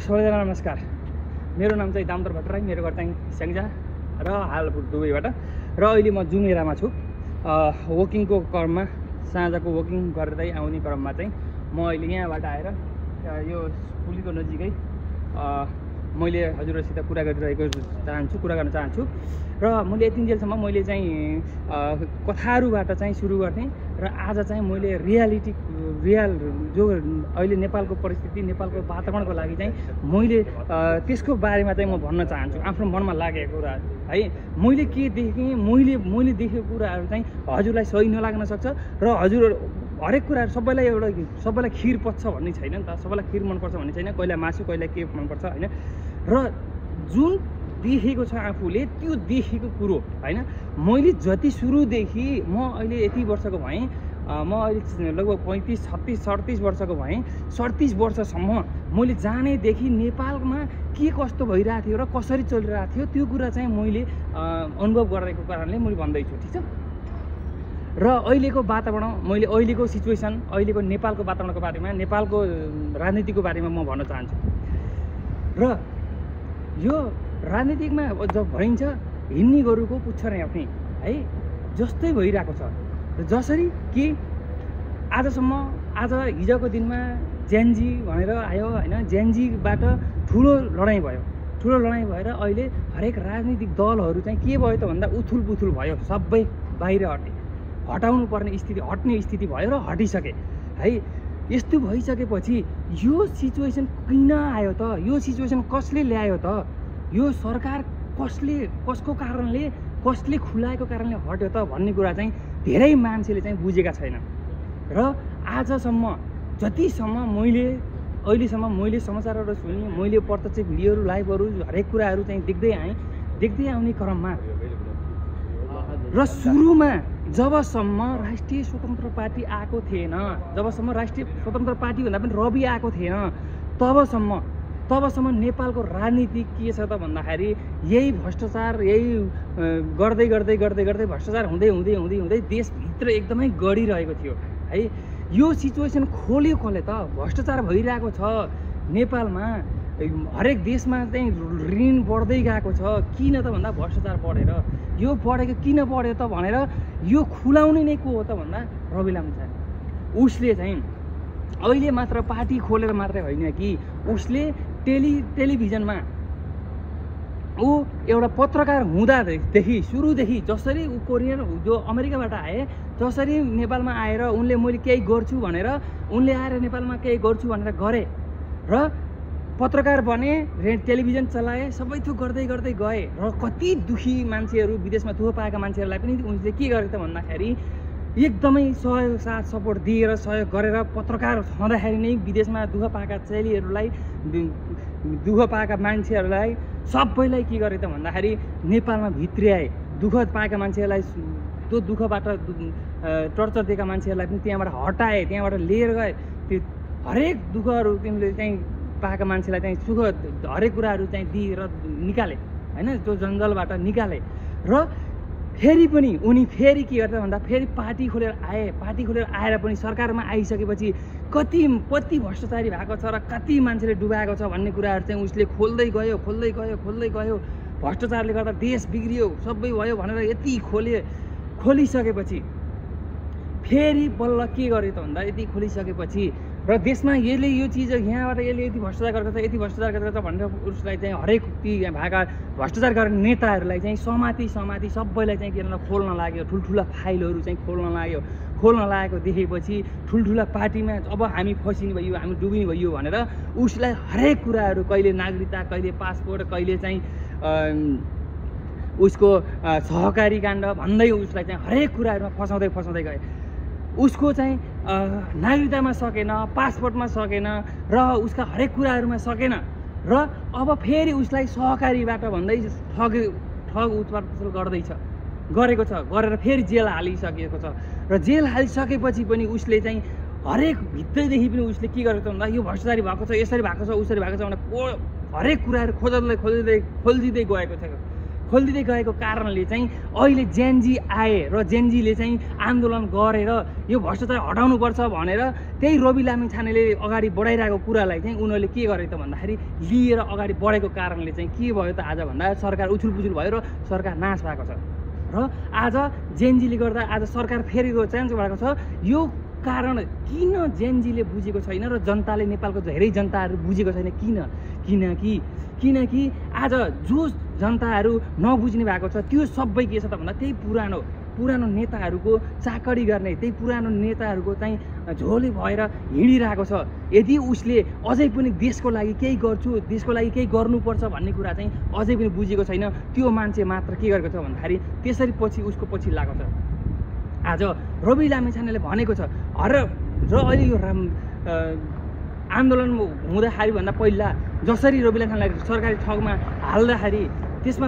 सबैजना नमस्कार। मेरो नाम चाहिँ दामोदर भट्टराई, मेरो घर चाहिँ स्याङ्जा र हाल दुबईबाट र अहिले म जुमेरामा छु। वकिङको क्रममा, साँझको वकिङ गर्दै आउने क्रममा चाहिँ म अहिले यहाँबाट आएर यो पुलीको नजिकै मैले हजुरहरूसित कुरा गर्न चाहन्छु र मैले यतिन्जेलसम्म मैले चाहिँ कथाहरूबाट चाहिँ सुरु गर्थेँ र आज चाहिँ मैले रियल जो अहिले नेपालको परिस्थिति, नेपालको वातावरणको लागि चाहिँ मैले त्यसको बारेमा चाहिँ म भन्न चाहन्छु, आफ्नो मनमा लागेको कुराहरू है। मैले के देखेँ, मैले देखेको कुराहरू चाहिँ हजुरलाई सही नलाग्न सक्छ र हजुर हरेक कुराहरू सबैलाई खिर पच्छ भन्ने छैन नि त, सबैलाई खिर मनपर्छ भन्ने छैन, कहिला मासु कहिला के मनपर्छ होइन। र जुन देखेको छ आफूले त्यो देखेको कुरो होइन, मैले जति सुरुदेखि म अहिले यति वर्षको भएँ, म अहिले लगभग 35, 36, 37 वर्षको भएँ। 37 वर्षसम्म मैले जानेदेखि नेपालमा के कस्तो भइरहेको थियो र कसरी चलिरहेको थियो त्यो कुरा चाहिँ मैले अनुभव गरेको कारणले मैले भन्दैछु, ठिक छ। र अहिलेको वातावरण, मैले अहिलेको सिचुएसन, अहिलेको नेपालको वातावरणको बारेमा, नेपालको राजनीतिको बारेमा म भन्न चाहन्छु। र यो राजनीतिकमा जब भइन्छ हिँड्ने गोरुको पुच्छर आफ्नै है जस्तै भइरहेको छ। जसरी कि आज हिजोको दिनमा जेनजी भनेर आयो होइन, जेनजीबाट ठुलो लडाइँ भएर अहिले हरेक राजनीतिक दलहरू चाहिँ के भयो त भन्दा उथुल पुथुल भयो, सबै बाहिर हटाउनु पर्ने स्थिति, हट्ने स्थिति भयो र हटिसके है। यस्तो भइसकेपछि यो सिचुएसन किन आयो त, यो सिचुएसन कसले ल्यायो त, यो सरकार कसको कारणले, कसले खुलाएको कारणले हट्यो त भन्ने कुरा चाहिँ धेरै मान्छेले चाहिँ बुझेका छैन। र आजसम्म जतिसम्म अहिलेसम्म मैले समाचारहरू सुने, मैले प्रत्यक्ष भिडियोहरू, लाइभहरू, हरेक कुराहरू चाहिँ देख्दै आउने क्रममा र सुरुमा जबसम्म राष्ट्रिय स्वतन्त्र पार्टी आएको थिएन, जबसम्म राष्ट्रिय स्वतन्त्र पार्टी भन्दा पनि रवि आएको थिएन, तबसम्म नेपालको राजनीति के छ त भन्दाखेरि यही भ्रष्टाचार, यही गर्दै भ्रष्टाचार हुँदै देशभित्र एकदमै गढिरहेको थियो है। यो सिचुएसन खोल्यो कसले त, भ्रष्टाचार भइरहेको छ नेपालमा, हरेक देशमा चाहिँ ऋण बढ्दै गएको छ। किन त भन्दा भ्रष्टाचार बढेर, यो बढेको किन बढ्यो त भनेर यो खुलाउने नै को हो त भन्दा रवि लामिछाने। उसले चाहिँ अहिले मात्र पार्टी खोलेर मात्रै होइन कि उसले टेलिभिजनमा ऊ एउटा पत्रकार हुँदादेखि सुरुदेखि जसरी ऊ कोरियन जो अमेरिकाबाट आए जसरी नेपालमा आएर उनले मैले केही गर्छु भनेर उनले आएर नेपालमा केही गर्छु भनेर गरे र पत्रकार बने, टेलिभिजन चलाए, सबै थोक गर्दै गए र कति दुखी मान्छेहरू, विदेशमा दुःख पाएका मान्छेहरूलाई पनि उनले के गरे त भन्दाखेरि एकदमै सहयोग साथ सपोर्ट दिएर सहयोग गरेर पत्रकार छँदाखेरि नै विदेशमा दुःख पाएका चेलीहरूलाई, दुःख पाएका मान्छेहरूलाई सबैलाई के गरे त भन्दाखेरि नेपालमा भित्र्याए। दुःख पाएका मान्छेहरूलाई, त्यो दुःखबाट टर्चर दिएका मान्छेहरूलाई पनि त्यहाँबाट हटाए, त्यहाँबाट लिएर गए। त्यो हरेक दुःखहरू तिमीले चाहिँ पाएका मान्छेलाई चाहिँ सुख हरेक कुराहरू चाहिँ दिएर निकाले होइन, त्यो जङ्गलबाट निकाले। र फेरि पनि उनी फेरि के गर्छ भन्दा फेरि पार्टी खोलेर आएर पनि सरकारमा आइसकेपछि कति भ्रष्टाचारी भएको छ र कति मान्छेले डुबाएको छ भन्ने कुराहरू चाहिँ उसले खोल्दै गयो। भ्रष्टाचारले गर्दा देश बिग्रियो, सबै भयो भनेर यति खोलिसकेपछि फेरि बल्ल के गर्यो त भन्दा यति खोलिसकेपछि र देशमा यसले यो चिज यहाँबाट यसले यति भ्रष्टाचार गरेको छ भनेर उसलाई चाहिँ हरेक ती भएका भ्रष्टाचार गर्ने नेताहरूलाई चाहिँ समाती सबैलाई चाहिँ के खोल्न लाग्यो। ठुल्ठुला फाइलहरू चाहिँ खोल्न लागेको देखेपछि ठुल्ठुला पार्टीमा अब हामी फसिने भयो, हामी डुबिने भयो भनेर उसलाई हरेक कुराहरू, कहिले नागरिकता, कहिले पासपोर्ट, कहिले चाहिँ उसको सहकारी काण्ड भन्दै उसलाई चाहिँ हरेक कुराहरूमा फसाउँदै गए। उसको चाहिँ नागरिकतामा सकेन, पासपोर्टमा सकेन र उसका हरेक कुराहरूमा सकेन र अब फेरि उसलाई सहकारीबाट भन्दै ठग उत्पादन गरेर फेरि जेल हालिसकेको छ। र जेल हालिसकेपछि पनि उसले चाहिँ हरेक भित्रैदेखि पनि उसले के गरेको छ भन्दा यो भ्रष्टाचारी भएको छ, यसरी भएको छ, उसरी भएको छ भनेर हरेक कुराहरू खोलिदिँदै गएको कारणले चाहिँ अहिले जेनजी आए र जेनजीले चाहिँ आन्दोलन गरेर यो भ्रष्टाचार हटाउनुपर्छ भनेर त्यही रवि लामिछानेले अगाडि बढाइरहेको कुरालाई चाहिँ उनीहरूले के गरे त भन्दाखेरि लिएर अगाडि बढेको कारणले चाहिँ के भयो त आज भन्दा सरकार उछुलपुछुल भयो र सरकार नाश भएको छ र आज जेनजीले गर्दा आज सरकार फेरिको चान्स भएको छ। यो कारण किन जेनजीले बुझेको छैन र जनताले नेपालको धेरै जनताहरू बुझेको छैन किनकि आज जो जनताहरू नबुझ्ने भएको छ त्यो सबै के छ त भन्दा त्यही पुरानो नेताहरूको चाकडी गर्ने त्यही पुरानो नेताहरूको चाहिँ झोले भएर हिँडिरहेको छ। यदि उसले अझै पनि देशको लागि केही गर्छु देशको लागि केही गर्नुपर्छ भन्ने कुरा चाहिँ अझै पनि बुझेको छैन। त्यो मान्छे मात्र के गरेको छ भन्दाखेरि त्यसरी पछि उसको पछि लागेको छ। आज रवि लामिछानेले भनेको छ र अहिले यो आन्दोलन हुँदाखेरि भन्दा पहिला जसरी रवि लामिछानेलाई सरकारी ठगमा हाल्दाखेरि त्यसमा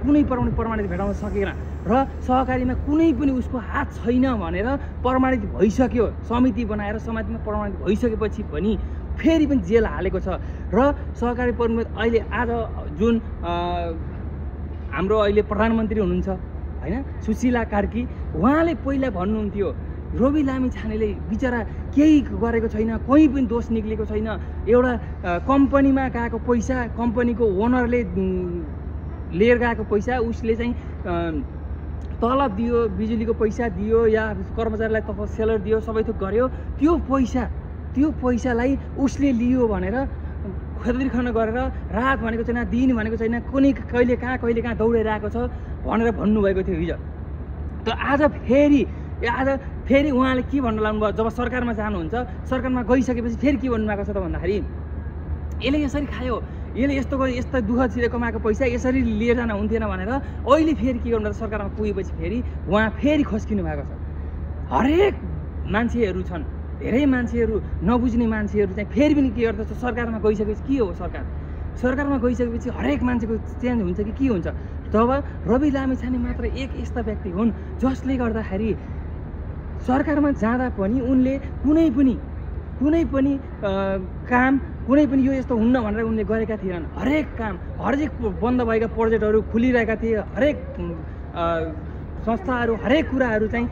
कुनै प्रमाणित भेटाउन सकेन र सहकारीमा कुनै पनि उसको हात छैन भनेर प्रमाणित भइसक्यो। समिति बनाएर समितिमा प्रमाणित भइसकेपछि पनि फेरि पनि जेल हालेको छ र सहकारी प्रमुख अहिले आज जुन हाम्रो अहिले प्रधानमन्त्री हुनुहुन्छ हैन सुशीला कार्की, उहाँले पहिला भन्नुहुन्थ्यो रवि लामिछानेले बिचरा केही गरेको छैन, कहीँ पनि दोष निक्लेको छैन। एउटा कम्पनीमा गएको पैसा कम्पनीको ओनरले लिएर गएको पैसा उसले चाहिँ तलब दियो, बिजुलीको पैसा दियो या कर्मचारीलाई सेलर दियो, सबै थोक गर्यो। त्यो पैसालाई उसले लियो भनेर खरिदखान गरेर रात भनेको छैन दिन भनेको छैन कहिले कहाँ दौडिरहेको छ भनेर भन्नुभएको थियो हिजो। त आज फेरि उहाँले के भन्न लाग्नुभयो जब सरकारमा जानुहुन्छ, सरकारमा गइसकेपछि फेरि के भन्नुभएको छ त भन्दाखेरि यसले यसरी खायो, यसले यस्तो दुःख छिरे कमाएको पैसा यसरी लिएर जान हुन्थेन भनेर अहिले फेरि के गर्नु सरकारमा पुगेपछि फेरि उहाँ फेरि खस्किनु भएको छ। हरेक मान्छेहरू छन्, धेरै मान्छेहरू नबुझ्ने मान्छेहरू चाहिँ फेरि पनि के गर्दछ सरकारमा गइसकेपछि के हो सरकारमा गइसकेपछि हरेक मान्छेको चेन्ज हुन्छ कि के हुन्छ। तब रवि लामिछाने मात्र एक यस्ता व्यक्ति हुन् जसले गर्दाखेरि सरकारमा जाँदा पनि उनले कुनै पनि काम कुनै पनि यो यस्तो हुन्न भनेर उनले गरेका थिएनन्। हरेक काम हरेक बन्द भएका प्रोजेक्टहरू खुलिरहेका थिए, हरेक संस्थाहरू हरेक कुराहरू चाहिँ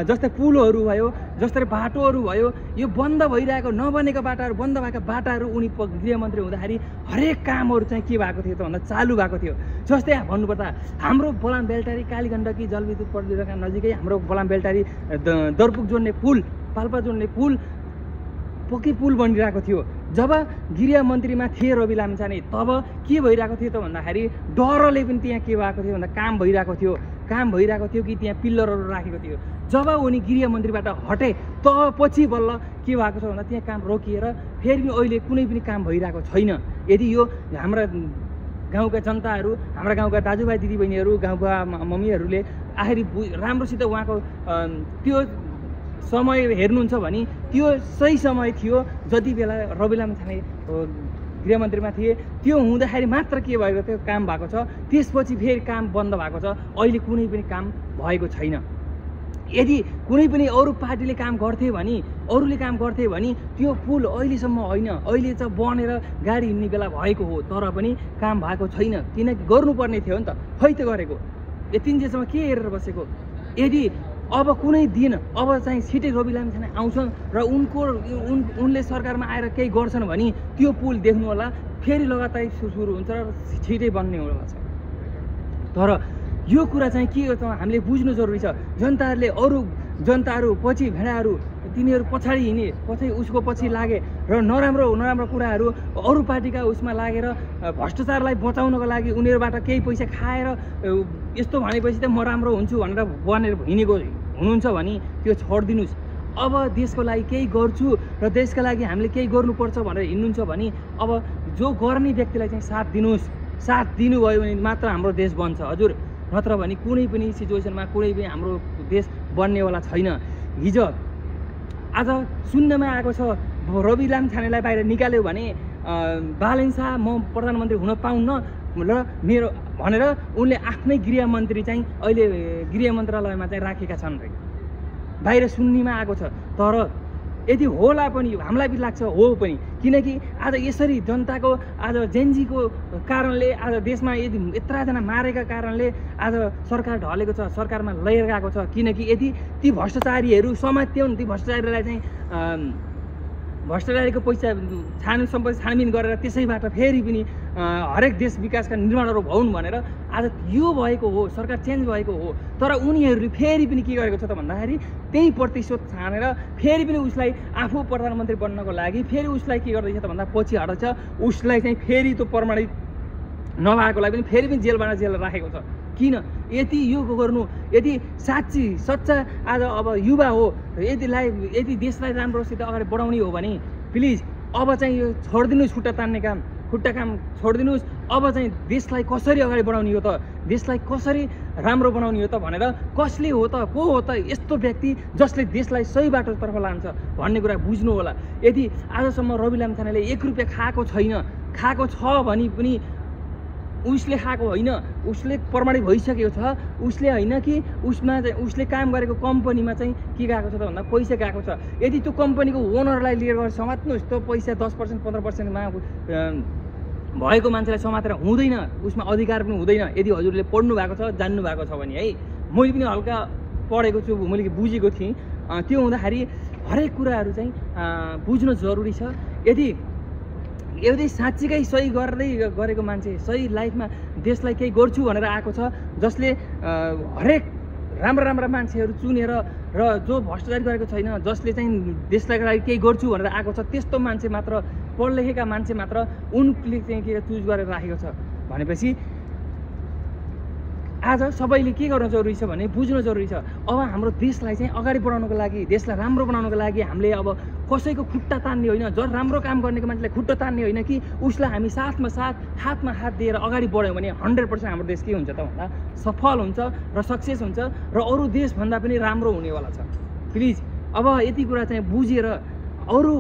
जस्तै पुलहरू भयो, जस्तै बाटोहरू भयो, यो बन्द भइरहेको नबनेको बाटाहरू बन्द भएका बाटाहरू उनी गृहमन्त्री हुँदाखेरि हरेक कामहरू चाहिँ के भएको थियो त भन्दा चालु भएको थियो। जस्तै भन्नुपर्दा हाम्रो बलाम बेलटारी कालीगण्डकी जलविद्युत परियोजना नजिकै हाम्रो बलाम बेलटारी दर्पुक जोड्ने पुल पाल्पा जोड्ने पुल पक्कै पुल बनिरहेको थियो। जब गृहमन्त्रीमा थिए रवि लामिछाने तब के भइरहेको थियो त भन्दाखेरि डरले पनि त्यहाँ के भएको थियो भन्दा काम भइरहेको थियो कि त्यहाँ पिल्लरहरू राखेको थियो। जब उनी गृहमन्त्रीबाट हटे तब पछि बल्ल के भएको छ भन्दा त्यहाँ काम रोकिएर फेरि पनि अहिले कुनै पनि काम भइरहेको छैन। यदि यो हाम्रा गाउँका जनताहरू, हाम्रा गाउँका दाजुभाइ दिदीबहिनीहरू, गाउँका मम्मीहरूले आखिरी राम्रोसित उहाँको त्यो समय हेर्नुहुन्छ भने त्यो सही समय थियो जति बेला रवि लामिछाने गृहमन्त्रीमा थिए। त्यो हुँदाखेरि मात्र के भएको थियो काम भएको छ, त्यसपछि फेरि काम बन्द भएको छ, अहिले कुनै पनि काम भएको छैन। यदि कुनै पनि अरू पार्टीले काम गर्थे भने त्यो पुल अहिलेसम्म होइन, अहिले चाहिँ बनेर गाडी हिँड्ने बेला भएको हो तर पनि काम भएको छैन। किनकि गर्नुपर्ने थियो नि त, खै त गरेको यति जेसम्म के हेरेर बसेको। यदि अब कुनै दिन अब चाहिँ छिटै रवि लामिछाने आउँछन् र उनले सरकारमा आएर केही गर्छन् भने त्यो पुल देख्नु होला फेरि लगातार सुरु हुन्छ र छिटै बन्ने होला छ। तर यो कुरा चाहिँ के गर्छ हामीले बुझ्नु जरुरी छ। जनताहरू पछि भेडाहरू तिनीहरू पछाडि हिँडे, उसको पछि लागे र नराम्रो कुराहरू अरू पार्टीका उसमा लागेर भ्रष्टाचारलाई बचाउनको लागि उनीहरूबाट केही पैसा खाएर यस्तो भनेपछि त म राम्रो हुन्छु भनेर बनेर हिँडेको हुनुहुन्छ भने त्यो छोडिदिनुहोस्। अब देशको लागि केही गर्छु र देशका लागि हामीले केही गर्नुपर्छ भनेर हिँड्नुहुन्छ भने अब जो गर्ने व्यक्तिलाई चाहिँ साथ दिनुभयो भने मात्र हाम्रो देश बन्छ हजुर। नत्र भने कुनै पनि सिचुएसनमा कुनै पनि हाम्रो देश बन्नेवाला छैन। हिजो आज सुन्नमा आएको छ रवि लामिछानेलाई बाहिर निकाल्यो भने बालेन शाह म प्रधानमन्त्री हुन पाउन्न र मेरो भनेर उनले आफ्नै गृहमन्त्री चाहिँ अहिले गृह मन्त्रालयमा चाहिँ राखेका छन् रे, बाहिर सुन्नीमा आएको छ। तर यदि होला पनि हामीलाई पनि लाग्छ हो पनि, किनकि आज यसरी जनताको आज जेनजीको कारणले आज देशमा यदि यत्रजना मारेका कारणले आज सरकार ढलेको छ, सरकारमा लिएर गएको छ। किनकि यदि ती भ्रष्टाचारीहरू समात्यो ती भ्रष्टाचारीलाई चाहिँ भ्रष्टाचारीको पैसा सम्पत्ति छानबिन गरेर त्यसैबाट फेरि पनि हरेक देश विकासका निर्माणहरू भउन् भनेर आज यो भएको हो, सरकार चेन्ज भएको हो। तर उनीहरूले फेरि पनि के गरेको छ त भन्दाखेरि त्यही प्रतिशोध छानेर फेरि पनि उसलाई आफू प्रधानमन्त्री बन्नको लागि फेरि उसलाई के गर्दैछ त भन्दा पछि हटाउँछ। उसलाई चाहिँ फेरि त्यो प्रमाणित नभएको लागि पनि फेरि पनि जेल राखेको छ। किन? यदि यो गर्नु, यदि साँच्ची सच्चा आज अब युवा हो, यदि देशलाई राम्रोसित अगाडि बढाउने हो भने प्लिज अब चाहिँ यो छोडिदिनुहोस्, खुट्टा काम छोडिदिनुहोस्। अब चाहिँ देशलाई कसरी अगाडि बढाउने हो त, देशलाई कसरी राम्रो बनाउने हो त भनेर कसले हो त, को हो त यस्तो व्यक्ति जसले देशलाई सही बाटोतर्फ लान्छ भन्ने कुरा बुझ्नु होला। यदि आजसम्म रवि लामिछानेले 1 रुपियाँ खाएको छैन, खाएको छ भने पनि उसले खाएको होइन, उसले प्रमाणित भइसकेको छ। उसले होइन कि उसले काम गरेको कम्पनीमा चाहिँ के गएको छ त भन्दा पैसा गएको छ। यदि त्यो कम्पनीको ओनरलाई लिएर गएर समात्नुहोस्, त्यो पैसा 10% 15%मा भएको मान्छेलाई समातेर हुँदैन, उसमा अधिकार पनि हुँदैन। यदि हजुरले पढ्नु भएको छ, जान्नु भएको छ भने है। मैले पनि हल्का पढेको छु, मैले बुझेको थिएँ। त्यो हुँदाखेरि हरेक कुराहरू चाहिँ बुझ्न जरुरी छ। यदि साँच्चीकै सही गरेको मान्छे, सही लाइफमा देशलाई केही गर्छु भनेर आएको छ, जसले हरेक राम्रा मान्छेहरू चुनेर र जो भ्रष्टाचार गरेको छैन, जसले चाहिँ देशलाई लागि केही गर्छु भनेर आएको छ, त्यस्तो मान्छे मात्र, पढलेखेका मान्छे मात्र उनले चाहिँ के चुज गरेर राखेको छ भनेपछि आज सबैले के गर्न जरुरी छ भने बुझ्न जरुरी छ। अब हाम्रो देशलाई चाहिँ अगाडि बढाउनको लागि, देशलाई राम्रो बनाउनको लागि हामीले अब कसैको खुट्टा तान्ने होइन, जो राम्रो काम गर्नेको मान्छेलाई खुट्टा तान्ने होइन कि उसलाई हामी साथमा साथ, हातमा हात दिएर अगाडि बढ्यौँ भने 100% हाम्रो देश के हुन्छ त भन्दा सफल हुन्छ र सक्सेस हुन्छ र अरू देशभन्दा पनि राम्रो हुनेवाला छ। प्लिज अब यति कुरा चाहिँ बुझेर अरू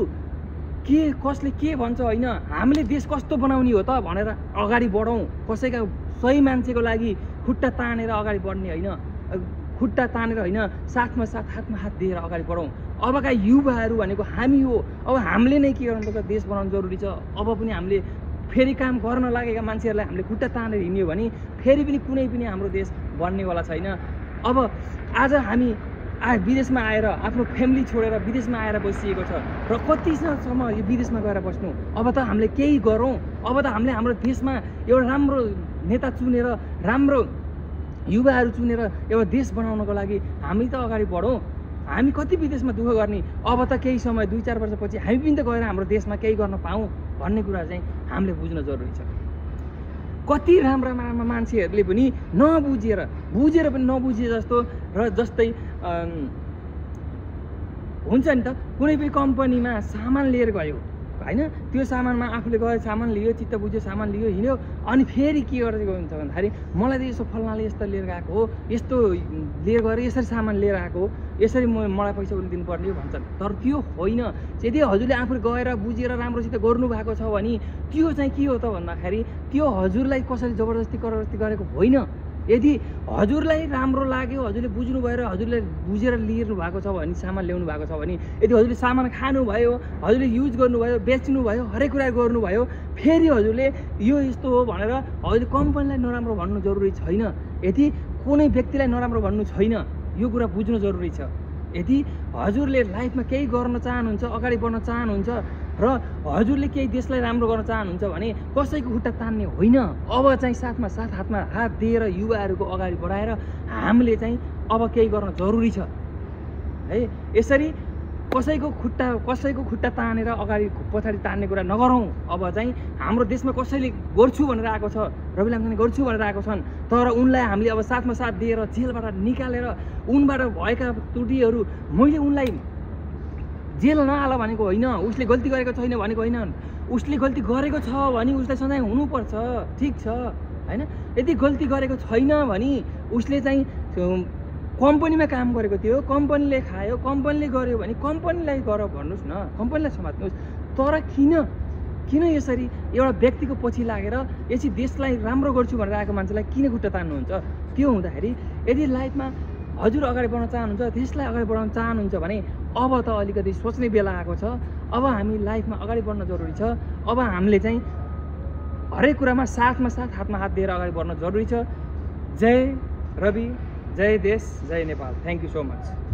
कसले के भन्छ होइन, हामीले देश कस्तो बनाउने हो त भनेर अगाडि बढौँ। कसैका सही मान्छेको लागि खुट्टा तानेर अगाडि बढ्ने होइन, खुट्टा तानेर होइन, साथमा साथ, हातमा हात दिएर अगाडि बढौँ। अबका युवाहरू भनेको हामी हो। अब हामीले नै के गर्नुपर्छ, देश बनाउनु जरुरी छ। अब पनि हामीले फेरि काम गर्न लागेका मान्छेहरूलाई हामीले खुट्टा तानेर हिँड्यो भने फेरि पनि कुनै पनि हाम्रो देश बन्नेवाला छैन। अब आज हामी विदेशमा आएर आफ्नो फ्यामिली छोडेर विदेशमा आएर बसिएको छ र कतिसम्म यो विदेशमा गएर बस्नु। अब त हामीले केही गरौँ। अब त हामीले हाम्रो देशमा एउटा राम्रो नेता चुनेर, राम्रो युवाहरू चुनेर एउटा देश बनाउनको लागि हामी त अगाडि बढौँ। हामी कति विदेशमा दुःख गर्ने, अब त केही समय 2-4 वर्षपछि हामी पनि त गएर हाम्रो देशमा केही गर्न पाऊँ भन्ने कुरा चाहिँ हामीले बुझ्न जरुरी छ। कति राम्रा मान्छेहरूले पनि बुझेर पनि नबुझे जस्तो र जस्तै हुन्छ नि त, कुनै पनि कम्पनीमा सामान लिएर गयो होइन, त्यो सामानमा आफूले गयो, सामान लियो, चित्त बुझ्यो, सामान लियो, हिँड्यो, अनि फेरि के गरेको हुन्छ भन्दाखेरि मलाई त यसो फल्नाले यस्तो लिएर गएको हो, यस्तो लिएर गएर यसरी सामान लिएर आएको हो, यसरी मलाई पैसा उसले दिनुपर्ने हो भन्छन्। तर त्यो होइन। यदि हजुरले आफूले गएर बुझेर राम्रोसित गर्नुभएको छ भने त्यो चाहिँ के हो त भन्दाखेरि त्यो हजुरलाई कसैले जबरजस्ती गरेको होइन। यदि हजुरलाई राम्रो लाग्यो, हजुरले बुझ्नु भयो र हजुरले बुझेर लिनु भएको छ भने, सामान ल्याउनु भएको छ भने, यदि हजुरले सामान खानुभयो, हजुरले युज गर्नुभयो, बेच्नुभयो, हरेक कुरा गर्नुभयो, फेरि हजुरले यो यस्तो हो भनेर हजुरले कम्पनीलाई नराम्रो भन्नु जरुरी छैन। यदि कुनै व्यक्तिलाई नराम्रो भन्नु छैन, यो कुरा बुझ्नु जरुरी छ। यदि हजुरले लाइफमा केही गर्न चाहनुहुन्छ, अगाडि बढ्न चाहनुहुन्छ र हजुरले केही देशलाई राम्रो गर्न चाहनुहुन्छ भने कसैको खुट्टा तान्ने होइन। अब चाहिँ साथमा साथ, हातमा हात दिएर युवाहरूको अगाडि बढाएर हामीले चाहिँ अब केही गर्न जरुरी छ है। यसरी कसैको खुट्टा तानेर अगाडि पछाडि तान्ने कुरा नगरौँ। अब चाहिँ हाम्रो देशमा कसैले गर्छु भनेर आएको छ, रवि लामिछाने गर्छु भनेर आएको छन्, तर उनलाई हामीले अब साथमा साथ दिएर जेलबाट निकालेर उनबाट भएका त्रुटिहरू, मैले उनलाई जेल नहाल भनेको होइन, उसले गल्ती गरेको छैन भनेको होइन। उसले गल्ती गरेको छ भने उसलाई सजाय हुनुपर्छ, ठिक छ होइन। यदि गल्ती गरेको छैन भने उसले चाहिँ कम्पनीमा काम गरेको थियो, कम्पनीले खायो, कम्पनीले गर्यो भने कम्पनीलाई गर भन्नुहोस् न, कम्पनीलाई समात्नुहोस्। तर किन यसरी एउटा व्यक्तिको पछि लागेर यसरी देशलाई राम्रो गर्छु भनेर आएको मान्छेलाई किन खुट्टा तान्नुहुन्छ? त्यो हुँदाखेरि यदि लाइफमा हजुर अगाडि बढ्न चाहनुहुन्छ, देशलाई अगाडि बढाउन चाहनुहुन्छ भने अब त अलिकति सोच्ने बेला आएको छ। अब हामी लाइफमा अगाडि बढ्न जरुरी छ। अब हामीले चाहिँ हरेक कुरामा साथमा साथ, हातमा हात दिएर अगाडि बढ्न जरुरी छ। जय रवि, जय देश, जय Nepal. Thank you so much.